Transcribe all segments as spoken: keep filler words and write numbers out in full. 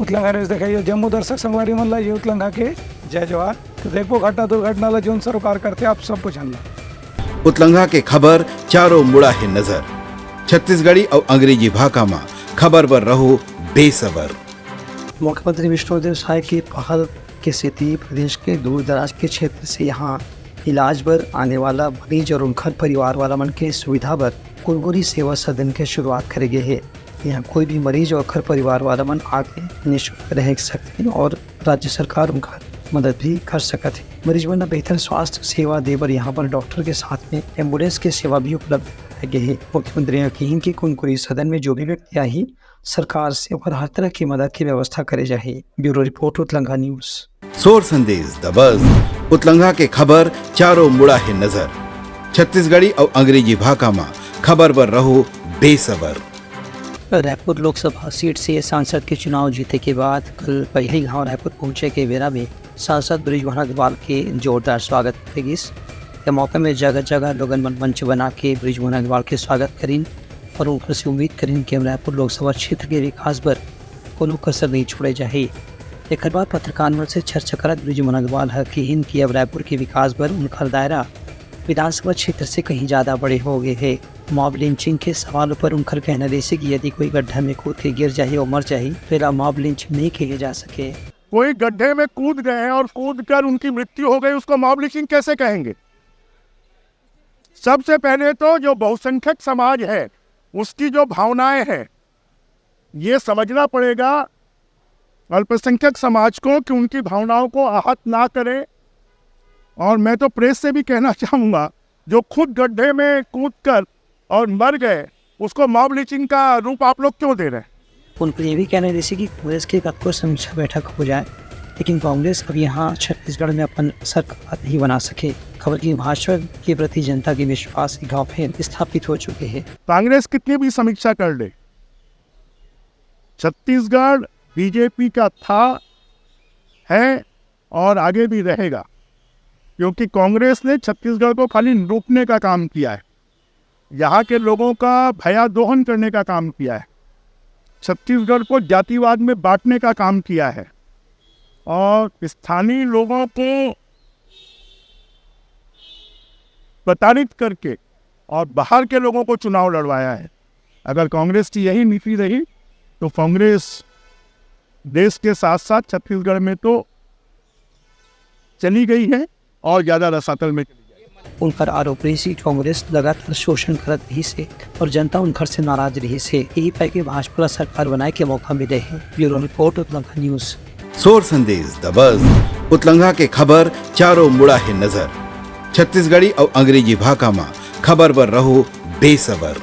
उतलंघा news देखइया जम्मो दर्शक संगवारी मन ला ये उतलंघा के जय जोहार। तो देखबो घटना दुर्घटना ला जोन सरोकार करथे आप सब कुछ जानला। उतलंघा के खबर चारों मुड़ा हे नजर। छत्तीसगढ़ी अउ अंग्रेजी भाखा म खबर बर रहो बेसबर। मुख्यमंत्री विष्णुदेव साय के पहल के सेती प्रदेश के दूर दराज के क्षेत्र से यहाँ इलाज बर आने वाला मरीज और उनकर परिवार वाला मन के सुविधा बर कुनकुरी सेवा सदन के शुरुआत करे गे हे। यहाँ कोई भी मरीज और ओकर परिवार वाला मन आके निःशुल्क रह सकथे और राज्य सरकार उनकर मदद भी कर सकत हे। मरीज मन ल बेहतर स्वास्थ्य सेवा दे बर यहाँ पर डॉक्टर के साथ में एम्बुलेंस के सेवा भी उपलब्ध कराए गे हे। मुख्यमंत्री ह किहिन कि कुनकुरी सदन में जो भी व्यक्ति आही, सरकार से ओकर हर तरह की मदद की व्यवस्था करे जाही। Bureau report, Utlangha news. सोर संदेश दबस, उतलंघा के खबर चारों मुड़ा हे नजर। छत्तीसगढ़ी अउ अंग्रेजी भाखा म खबर बर रहो बेसबर। रायपुर लोकसभा सीट से सांसद के चुनाव जीते के बाद कल पहिली गांव रायपुर पहुंचे के बेरा में सांसद बृजमोहन अग्रवाल के जोरदार स्वागत करे गिस। ये मौका में जगह-जगह लोगन मन मंच बना के बृजमोहन अग्रवाल के स्वागत करिन और उनकर से उम्मीद करिन कि अब रायपुर लोकसभा क्षेत्र के विकास बर कोनो कसर नहीं छोड़े जाही। एकर बाद पत्रकार मन से चर्चा करत बृजमोहन अग्रवाल ह किहिन कि अब रायपुर के विकास बर उनकर दायरा विधानसभा क्षेत्र से कहीं ज्यादा बड़े हो गए हे। मॉब लिंचिंग के सवाल पर उनकर कहना रहिसे कि यदि कोई गड्ढा में कूद के गिर जाही और मर जाही, तो एला मॉब लिंचिंग नहीं कहे जा सके। कोई गड्ढे में कूद गए और कूद कर उनकी मृत्यु हो गई, उसको मॉब लिंचिंग कैसे कहेंगे? सबसे पहले तो जो बहुसंख्यक समाज है, उसकी जो भावनाएं हैं, ये समझना पड़ेगा अल्पसंख्यक समाज को कि उनकी भावनाओं को आहत ना करें। और मैं तो प्रेस से भी कहना चाहूँगा, जो खुद गड्ढे में कूद कर और मर गए, उसको मॉब लिंचिंग का रूप आप लोग क्यों दे रहे हैं? उनकर ये भी कहना रहिसे कि कांग्रेस के कतको समीक्षा बैठक हो जाए, लेकिन कांग्रेस अब यहाँ छत्तीसगढ़ में अपन सरकार नहीं बना सके। खबर कि भाजपा के प्रति जनता के विश्वास एक घाव फेर स्थापित हो चुके हे। कांग्रेस कितनी भी समीक्षा कर ले, छत्तीसगढ़ बीजेपी का था, है और आगे भी रहेगा, क्योंकि कांग्रेस ने छत्तीसगढ़ को खाली लूटने का काम किया है, यहाँ के लोगों का भयादोहन करने का काम किया है, छत्तीसगढ़ को जातिवाद में बांटने का काम किया है और स्थानीय लोगों को प्रताड़ित करके और बाहर के लोगों को चुनाव लड़वाया है। अगर कांग्रेस की यही नीति रही, तो कांग्रेस देश के साथ साथ छत्तीसगढ़ में तो चली गई है और ज्यादा रसातल में चली जाएगी। उनकर आरोप रहिसे कि कांग्रेस लगातार शोषण करत रहिसे और जनता उनकर से नाराज रहिसे। यही पाय के भाजपा ला सरकार बनाए के मौका मिले हे। Bureau report, Utlangha news. सोर संदेश दबस, उतलंघा के खबर चारों मुड़ा हे नजर। छत्तीसगढ़ी अउ अंग्रेजी भाखा म खबर बर रहो बेसबर।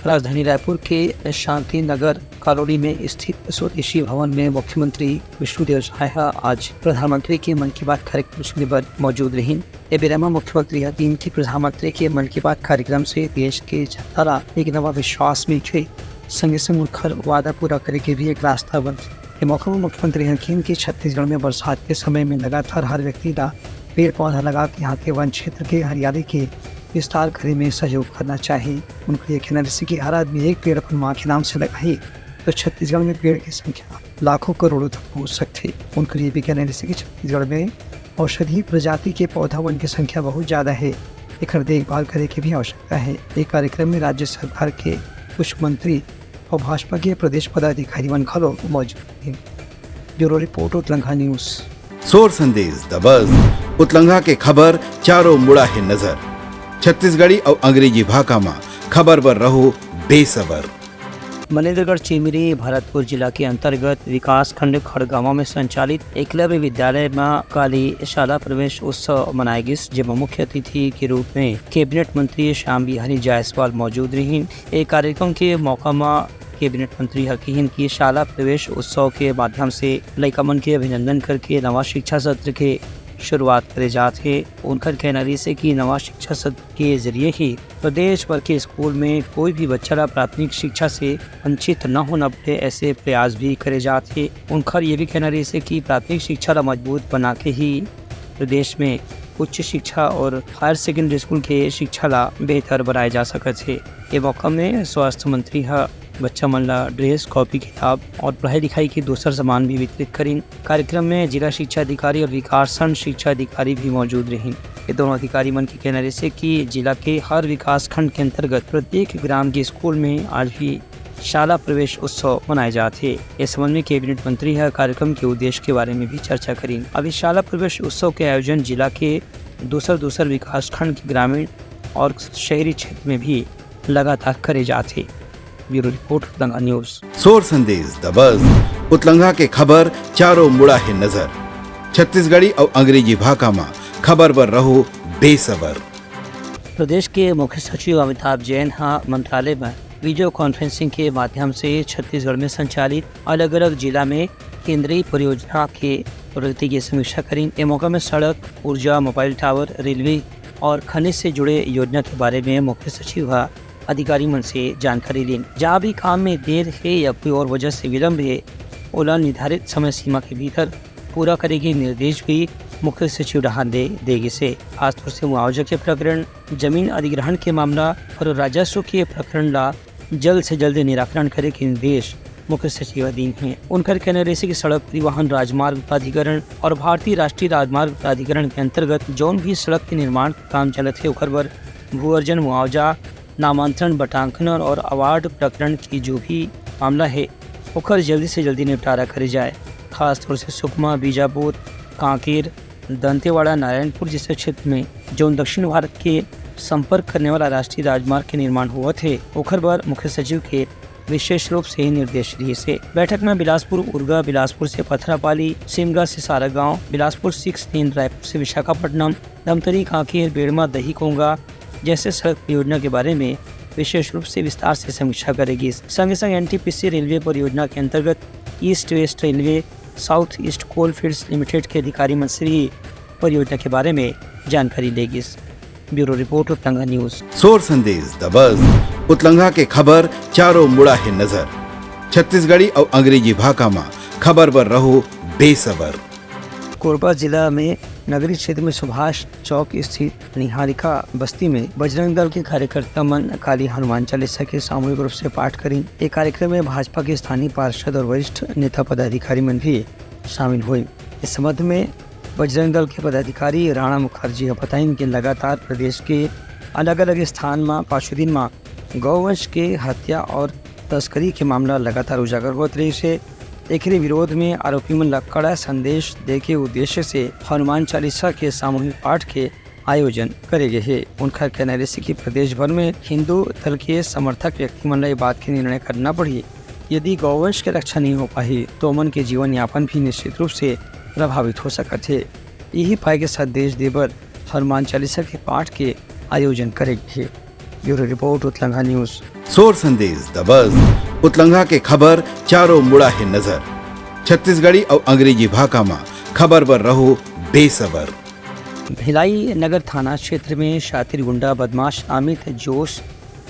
राजधानी रायपुर के शांति नगर कॉलोनी में स्थित स्वदेशी भवन में मुख्यमंत्री विष्णुदेव साय ह आज प्रधानमंत्री के मन की बात कार्यक्रम सुने बर मौजूद रहिन। ए बेरा म मुख्यमंत्री ह दिन के प्रधानमंत्री के मन की बात कार्यक्रम से देश के जनता ला एक नवा विश्वास मिलथे, संगे संग उनकर वादा पूरा करे के भी एक रास्ता बनथे। ए मौका म मुख्यमंत्री ह किहिन कि छत्तीसगढ़ में बरसात के समय में लगातार हर व्यक्ति ला पेड़ पौधा लगा के यहाँ के वन क्षेत्र के हरियाली के विस्तार करे में सहयोग करना चाही। उनकर ये कहना रहिसे कि हर आदमी एक पेड़ अपन माँ के नाम से लगाही, तो छत्तीसगढ़ में पेड़ की संख्या लाखों करोड़ों तक पहुँच सकथे। उनकर ये भी कहना रहिसे कि छत्तीसगढ़ में औषधीय प्रजाति के पौधा मन की संख्या बहुत ज्यादा हे, एकर देखभाल करे के भी आवश्यकता हे। ये कार्यक्रम में राज्य सरकार के कुछ मंत्री और भाजपा के प्रदेश पदाधिकारी मन घलो मौजूद हे। Bureau report, Utlangha news. सोर संदेश दबस, उतलंघा के खबर चारों मुड़ा हे नजर। छत्तीसगढ़ी अउ अंग्रेजी भाखा म खबर बर रहो बेसबर। मनेंद्रगढ़ चिमिरी भरतपुर जिला के अंतर्गत विकासखंड खड़गामा में संचालित एकलव्य विद्यालय म काली शाला प्रवेश उत्सव मनाए गिस, जेमा मुख्य अतिथि के रूप में कैबिनेट मंत्री श्याम बिहारी जायसवाल मौजूद रहिन। ए कार्यक्रम के मौका म कैबिनेट मंत्री ह किहिन कि शाला प्रवेश उत्सव के माध्यम से लइका मन के अभिनंदन करके नवा शिक्षा सत्र के शुरुआत करे जात हे। उनकर कहना रहिसे कि नवा शिक्षा सत्र के जरिए ही प्रदेश भर के स्कूल में कोई भी बच्चा ला प्राथमिक शिक्षा से वंचित न होना पड़े, ऐसे प्रयास भी करे जात हे। उनकर ये भी कहना रहिसे कि प्राथमिक शिक्षा ला मजबूत बना के ही प्रदेश में उच्च शिक्षा और हायर सेकेंडरी स्कूल के शिक्षा ला बेहतर बनाए जा सकत हे। ये मौका में स्वास्थ्य मंत्री ह बच्चा मन ला ड्रेस, कॉपी, किताब और पढ़ाई लिखाई के दूसर सामान भी वितरित करिन। कार्यक्रम में जिला शिक्षा अधिकारी और विकासखंड शिक्षा अधिकारी भी मौजूद रहिन। ये दोनों अधिकारी मन के कहना रहिसे कि जिला के हर विकासखंड के अंतर्गत प्रत्येक ग्राम के स्कूल में आज भी शाला प्रवेश उत्सव मनाए जात हे। इस संबंध में कैबिनेट मंत्री ह कार्यक्रम के उद्देश्य के बारे में भी चर्चा करिन। अभी शाला प्रवेश उत्सव के आयोजन जिला के दूसर दूसर विकासखंड के ग्रामीण और शहरी क्षेत्र में भी लगातार करे जात हे। Bureau report, Utlanga news. सोर संदेश दबस, उतलंगा के खबर चारों मुड़ा हे नजर। छत्तीसगढ़ी अउ अंग्रेजी भाखा म खबर बर रहो बेसबर। प्रदेश के मुख्य सचिव अमिताभ जैन ह मंत्रालय में वीडियो कॉन्फ्रेंसिंग के माध्यम से छत्तीसगढ़ में संचालित अलग-अलग जिला में केंद्रीय परियोजना के प्रगति की समीक्षा करिन। ए मौका में सड़क, ऊर्जा, मोबाइल टावर, रेलवे और खनिज से जुड़े योजना के बारे में मुख्य सचिव ह अधिकारी मन से जानकारी लीन। जहाँ भी काम में देर हे या कोई और वजह से विलंब हे, ओला निर्धारित समय सीमा के भीतर पूरा करे के निर्देश भी मुख्य सचिव डहार ले दे गिस हे। खासतौर से मुआवजा के प्रकरण, जमीन अधिग्रहण के मामला और राजस्व के प्रकरण ला जल्द से जल्द निराकरण करे के निर्देश मुख्य सचिव ह दीन हे। उनकर कहना रहिसे कि सड़क परिवहन राजमार्ग प्राधिकरण और भारतीय राष्ट्रीय राजमार्ग प्राधिकरण के अंतर्गत जौन भी सड़क के निर्माण के काम चलत हे, ओकर बर भू अर्जन मुआवजा, नामांतरण, बटांकन और अवार्ड प्रकरण की जो भी मामला हे, ओकर जल्दी से जल्दी निपटारा करे जाए। खासतौर से सुकमा, बीजापुर, कांकेर, दंतेवाड़ा, नारायणपुर जैसे क्षेत्र में जौन दक्षिण भारत के संपर्क करने वाला राष्ट्रीय राजमार्ग के निर्माण होवत हे, ओखर बर मुख्य सचिव के विशेष रूप से निर्देश दिए से। बैठक में बिलासपुर उरगा, बिलासपुर से पथरापाली, सिमगा से सारागांव, बिलासपुर सिक्स लेन, रायपुर से विशाखापट्टनम, धमतरी, कांकेर, बेड़मा, दही कोंगा जैसे सड़क परियोजना के बारे में विशेष रूप से विस्तार से समीक्षा करे गिस। संगे संग एनटीपीसी रेलवे परियोजना के अंतर्गत east west railway south east coalfields limited के अधिकारी मन से भी परियोजना के बारे में जानकारी ले गिस। Bureau report, Utlanga news. सोर संदेश दबस, उतलंगा के खबर चारों मुड़ा हे नजर। छत्तीसगढ़ी अउ अंग्रेजी भाखा म खबर बर रहो बेसबर। कोरबा जिला में नगरी क्षेत्र में सुभाष चौक स्थित निहारिका बस्ती में बजरंग दल के कार्यकर्ता मन काली हनुमान चालीसा के सामूहिक रूप से पाठ करिन। ये कार्यक्रम में भाजपा के स्थानीय पार्षद और वरिष्ठ नेता पदाधिकारी मन भी शामिल हुए। इस संबंध में बजरंग दल के पदाधिकारी राणा मुखर्जी ह बताइन कि लगातार प्रदेश के अलग-अलग स्थान म पाछू दिन म गौवंश के हत्या और तस्करी के मामला लगातार उजागर होत रहिस हे। एकरे विरोध में आरोपी मन ला कड़ा संदेश दे के उद्देश्य से हनुमान चालीसा के सामूहिक पाठ के आयोजन करे गे हे। उनखर कहना रहिसे कि प्रदेश भर में हिंदू दल के समर्थक व्यक्ति मन ला ये बात के निर्णय करना पड़ही। यदि गौवंश के रक्षा नहीं हो पाही, तो ओमन के जीवन यापन भी निश्चित रूप से प्रभावित हो सकत हे। यही पाए के संदेश दे बर हनुमान चालीसा के पाठ के आयोजन करे गे हे। Bureau report, Utlanga news. सोर संदेश दबस, उतलंगा के खबर चारों मुड़ा हे नजर। छत्तीसगढ़ी अउ अंग्रेजी भाखा म खबर बर रहो बेसबर। भिलाई नगर थाना क्षेत्र में शातिर गुंडा बदमाश अमित जोश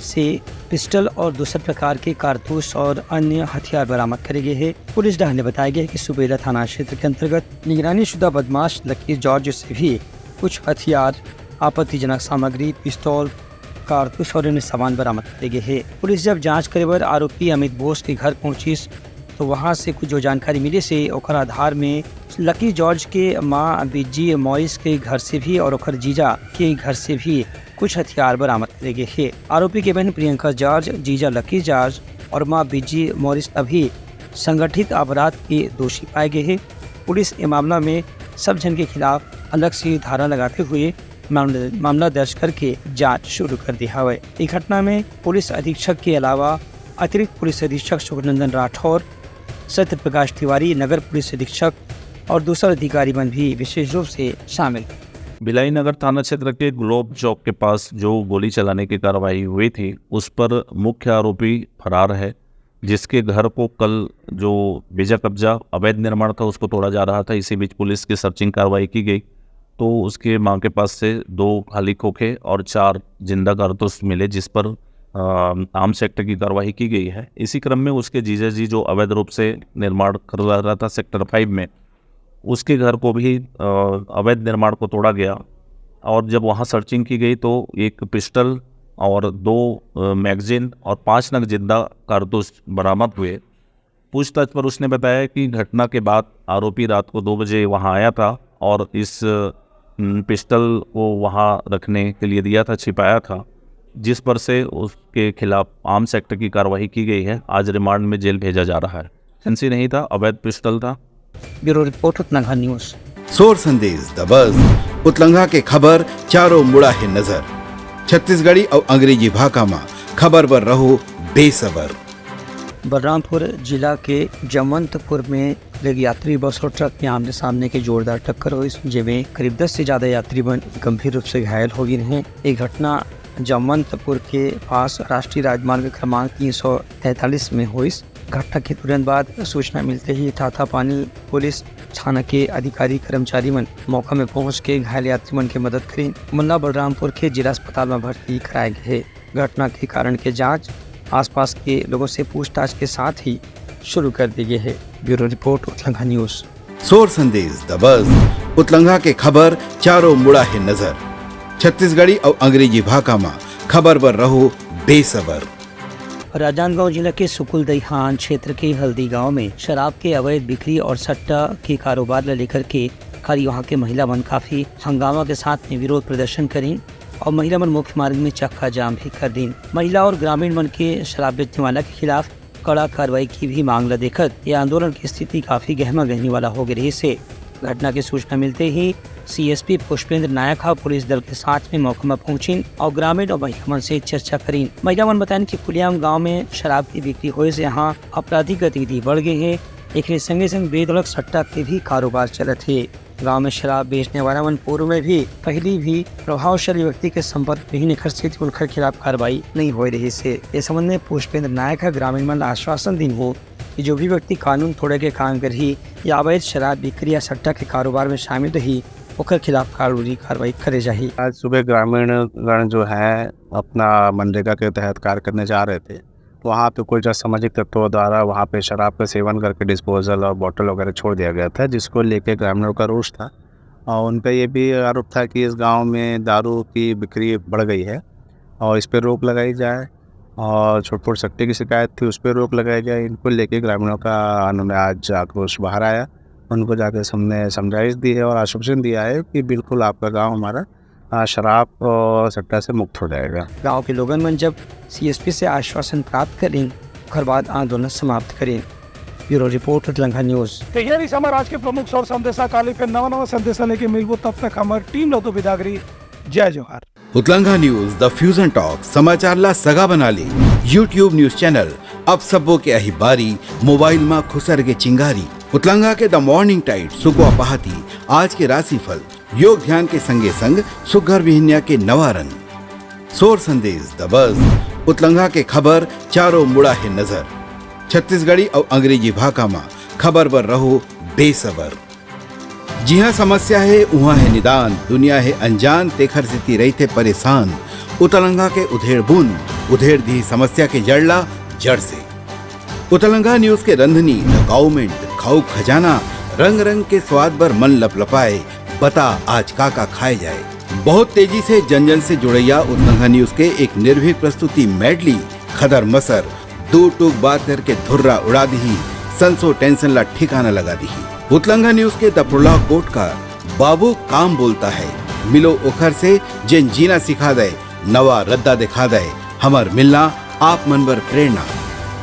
से पिस्टल और दूसर प्रकार के कारतूस और अन्य हथियार बरामद करे गे हे। पुलिस डहार ले बताए गे हे कि सुबेला थाना क्षेत्र के अंतर्गत निगरानी शुदा बदमाश लकी जॉर्ज से भी कुछ हथियार, आपत्तिजनक सामग्री, पिस्तौल, कारतूस और अन्य सामान बरामद करे गे हे। पुलिस जब जांच करे बर आरोपी अमित बोस के घर पहुंचिस, तो वहां से कुछ जो जानकारी मिलिस हे, ओकर आधार में लकी जॉर्ज के मां बिज्जी मॉरिस के घर से भी और ओकर जीजा के घर से भी कुछ हथियार बरामद करे गे हे। आरोपी के बहन प्रियंका जॉर्ज, जीजा लकी जॉर्ज और मां बिज्जी मॉरिस अभी संगठित अपराध के दोषी पाए गे हे। पुलिस ए मामला में सब झन के खिलाफ अलग से धारा लगाते हुए मामला, मामला दर्ज करके जांच शुरू कर दी हवय। इस घटना में पुलिस अधीक्षक के अलावा अतिरिक्त पुलिस अधीक्षक सुखनंदन राठौर, सत्य प्रकाश तिवारी, नगर पुलिस अधीक्षक और दूसर अधिकारी मन भी विशेष रूप से शामिल हे। भिलाई नगर थाना क्षेत्र के ग्लोब चौक के पास जो गोली चलाने की कार्रवाई हुई थी, उस पर मुख्य आरोपी फरार है, जिसके घर को कल जो बेजा कब्जा अवैध निर्माण था, उसको तोड़ा जा रहा था। इसी बीच पुलिस की सर्चिंग कार्रवाई की गई, तो उसके मां के पास से दो खाली खोखे और चार जिंदा कारतूस मिले, जिस पर, अ, आर्म्स एक्ट की कार्रवाई की गई है। इसी क्रम में उसके जीजा जी, जो अवैध रूप से निर्माण करवा रहा था सेक्टर फ़ाइव में, उसके घर को भी, अ, अवैध निर्माण को तोड़ा गया और जब वहां सर्चिंग की गई, तो एक पिस्टल और दो मैगजीन और पाँच नग जिंदा कारतूस बरामद हुए। पूछताछ पर उसने बताया कि घटना के बाद आरोपी रात को दो बजे वहां आया था और इस पिस्टल को वहां रखने के लिए दिया था, छिपाया था, जिस पर से उसके खिलाफ आर्म्स एक्ट की कार्रवाई की गई है। आज रिमांड में जेल भेजा जा रहा है। एजेंसी नहीं था, अवैध पिस्टल था। Bureau report, Utlangha news. सोर संदेश दबस, उतलंघा के खबर चारों मुड़ा है नजर। छत्तीसगढ़ी और अंग्रेजी भाखा मा खबर बर रहो बेसबर। बलरामपुर जिला के जमवंतपुर में एक यात्री बस और ट्रक के आमने सामने के जोरदार टक्कर होइस, जेमे करीब दस से ज्यादा यात्री मन गंभीर रूप से घायल हो गिन हे। ये घटना जमवंतपुर के पास राष्ट्रीय राजमार्ग क्रमांक तीन सौ तैंतालीस में होइस। घटना के तुरंत बाद सूचना मिलते ही थाथापानी पुलिस थाना के अधिकारी कर्मचारी मन मौका में पहुंच के घायल यात्री मन के मदद करिन। मुन्ना बलरामपुर के जिला अस्पताल में भर्ती कराए गए हे। घटना के कारण के जांच आसपास के लोगों से पूछताछ के साथ ही शुरू कर दी गई है। Bureau report, Utlangha news. सोर संदेश दबस, उतलंघा के खबर चारों मुड़ा है नजर। छत्तीसगढ़ी और अंग्रेजी भाखा मा खबर बर रहो बेसबर। राजनांदगांव जिला के सुकुल दैहान क्षेत्र के हल्दी गांव में शराब के अवैध बिक्री और सट्टा के कारोबार ला लेकर के कल वहां के महिला मन काफी हंगामा के साथ में विरोध प्रदर्शन करिन और महिला मन मुख्य मार्ग में चक्का जाम भी कर दिन। महिला और ग्रामीण मन के शराब बेचने वाला के खिलाफ कड़ा कार्रवाई की भी मांग ला देखत ये आंदोलन की स्थिति काफी गहमा गहमी वाला हो गई रहिस हे। घटना की सूचना मिलते ही सीएसपी पुष्पेंद्र नायक हा पुलिस दल के साथ में मौका में पहुंचिन और ग्रामीण और महिला मन से चर्चा करिन। महिला मन बताइन कि कुलियाम गांव में शराब की बिक्री होए से यहाँ आपराधिक गतिविधि बढ़ गई है। एकरे संगे संग बेधड़क सट्टा के भी कारोबार चलत हे। गांव में शराब बेचने वाला मन पूर्व में भी पहली भी प्रभावशाली व्यक्ति के संपर्क में ही निखर स्थिति उनकर खिलाफ कार्रवाई नहीं हो रही से। इस संबंध में पुष्पेंद्र नायक हा ग्रामीण मन ला आश्वासन दिन हे कि जो भी व्यक्ति कानून तोड़े के काम करही या अवैध शराब बिक्री या सट्टा के कारोबार में शामिल रही, ओकर खिलाफ कानूनी कार्रवाई करे जाही। आज सुबह ग्रामीण गण जो है अपना मनरेगा के तहत कार्य करने जा रहे थे, वहाँ पे कुछ असामाजिक तत्वों द्वारा वहाँ पे शराब का सेवन करके डिस्पोजल और बॉटल वगैरह छोड़ दिया गया था, जिसको लेके ग्रामीणों का रोष था। और उनका ये भी आरोप था कि इस गांव में दारू की बिक्री बढ़ गई है और इस पर रोक लगाई जाए, और छोटपुर सट्टे की शिकायत थी, उस पर रोक लगाई जाए। इनको लेके ग्रामीणों का उन्होंने आज आक्रोश बाहर आया। उनको जाकर हमने समझाइश दी है और आश्वासन दिया है कि बिल्कुल आपका गांव हमारा, आ, शराब और सट्टा से मुक्त हो जाएगा। गांव के लोगन मन जब सीएसपी से आश्वासन प्राप्त करिन, ओकर बाद आंदोलन समाप्त करिन। Bureau report, Utlangha news. तो ये रही हमार आज के प्रमुख सौर संदेशा। काली फिर नवा नवा संदेशा लेके मिलबो, तब तक हमार टीम ला तो विदा करी। जय जोहार। उतलंघा न्यूज, द फ्यूजन टॉक, समाचार ला सगा बना ले। YouTube न्यूज चैनल, अब सबो के अही बारी, मोबाइल मा खुसर के चिंगारी। उतलंघा के द मॉर्निंग टाइड, सुकवा पहाती, आज के राशिफल, योग ध्यान के संगे संग सुग्घर बिहनिया के नवा रंग। सोर संदेश दबस, उतलंघा के खबर चारों मुड़ा है नजर। छत्तीसगढ़ी और अंग्रेजी भाखा मा खबर बर रहो बेसबर। जिहाँ समस्या हे, उहाँ हे निदान, दुनिया हे अनजान, तेखर सेती रहिथे परेशान। उतलंघा के उधेड़ बुन, उधेड़ दिही समस्या के जड़ ला जड़ से। उतलंघा न्यूज के रंधनी, द गाउमेंट, खाऊ खजाना, रंग रंग के स्वाद बर मन लपलपाए, बता आज का का खाए जाए। बहुत तेजी से जन जन से जुड़ैया उतलंघा न्यूज के एक निर्भीक प्रस्तुति मेडली, खदर मसर, दू टूक बात करके धुर्रा उड़ा दिही, संसो टेंशन ला ठिकाना लगा दिही। उतलंघा न्यूज के दफरुला कोट का बाबू काम बोलता है, मिलो ओखर से जेन जीना सिखा दे, नवा रद्दा दिखा दे, हमर मिलना आप मन बर प्रेरणा।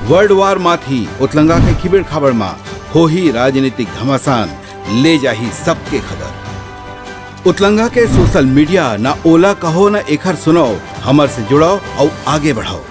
वर्ल्ड वार माथी उतलंघा के खिबेड़ खाबड़ मा होही राजनीतिक घमासान, ले जाही सबके खबर। उतलंघा के सोशल मीडिया ना ओला कहो ना एखर सुनाओ, हमर से जुड़ाओ अउ आगे बढ़ाओ।